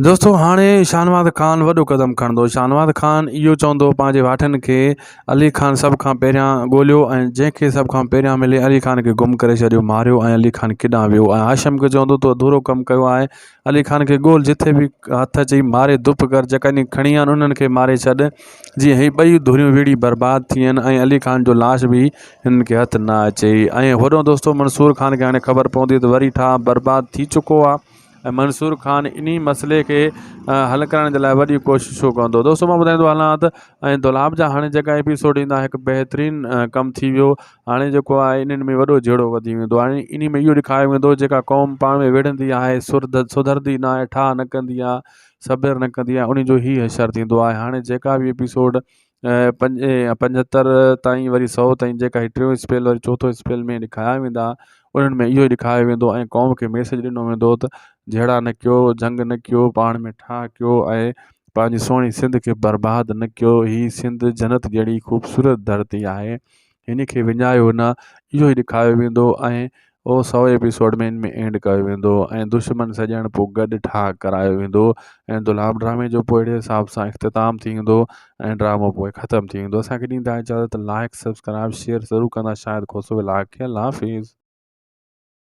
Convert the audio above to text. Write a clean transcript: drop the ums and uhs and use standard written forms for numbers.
دوستو هاڻي شاهنواز خان وڏو قدم کڻندو شاهنواز خان اهو چوندو پنهنجي واٺن کي علي خان سڀ کان پهريان ڳوليو ۽ جنهن کي سڀ کان پهريان ملي علي خان کي گم ڪري ڇڏيو ماريو ۽ علي خان ڪيڏانهن ويو ۽ هاشم کي چوندو تو اڌورو ڪم ڪيو آهي علي خان کي ڳول جٿي به هٿ اچي ماري دپ ڪر جيڪا کڻي آن انهن کي ماري ڇڏ جيئن هي ٻئي ڌريون وڙهي برباد ٿين ۽ علي خان جو لاش به هنن کي هٿ نه اچي ۽ هوڏو دوستو منصور خان کي هاڻي خبر پوندي ته وري ٺاهه برباد ٿي چڪو آهي ۽ منصور خان انهي مسئلي کي حل ڪرڻ جي لاء وڏيون ڪوششون ڪندو دوستو مان ٻڌائيندو هلان ته ۽ دولاب جا هاڻي جيڪا ايپيسوڊ ايندا هڪ بهترين ڪم ٿي ويو هاڻي جيڪو آهي انهن ۾ وڏو جهيڙو وڌي ويندو هاڻي انهي ۾ اهو ڏيکاريو ويندو جيڪا قوم پاڻ ۾ وڙهندي آهي سر سڌرندي نه آهي ٺاهه نه ڪندي آهي صبر نه ڪندي آهي انهي جو هي حشر ٿيندو آهي هاڻي جيڪا به ايپيسوڊ 75 تائين وري سو تائين جيڪا هي ٽيون اسپيل وري چوٿون اسپيل ۾ ڏيکاريا ويندا انهن ۾ اهو ڏيکاريو ويندو ۽ قوم کي ميسيج ڏنو ويندو ته جهيڙا نه ڪيو جنگ نه ڪيو پاڻ ۾ ٺاهه ڪيو ۽ پنهنجي سهڻي سنڌ کي برباد نه ڪيو هي سنڌ جنت جهڙي خوبصورت ڌرتي آهي هن کي وڃايو نه اهو ئي ڏيکاريو ويندو ۽ اهو سو ايپيسوڊ ۾ ان ۾ اينڊ ڪيو ويندو ۽ دشمن سڄڻ پوء گڏ ٺاهه ڪرايو ويندو ۽ دولاب ڊرامي جو پوء اهڙي حساب سان اختتام ٿي ويندو ۽ ڊرامو پوء ختم ٿي ويندو اسانکي ڏيندا اجازت لائڪ سبسڪرائب شيئر ضرور ڪندا شاهد کوسو ولاگ کي الله حافظ.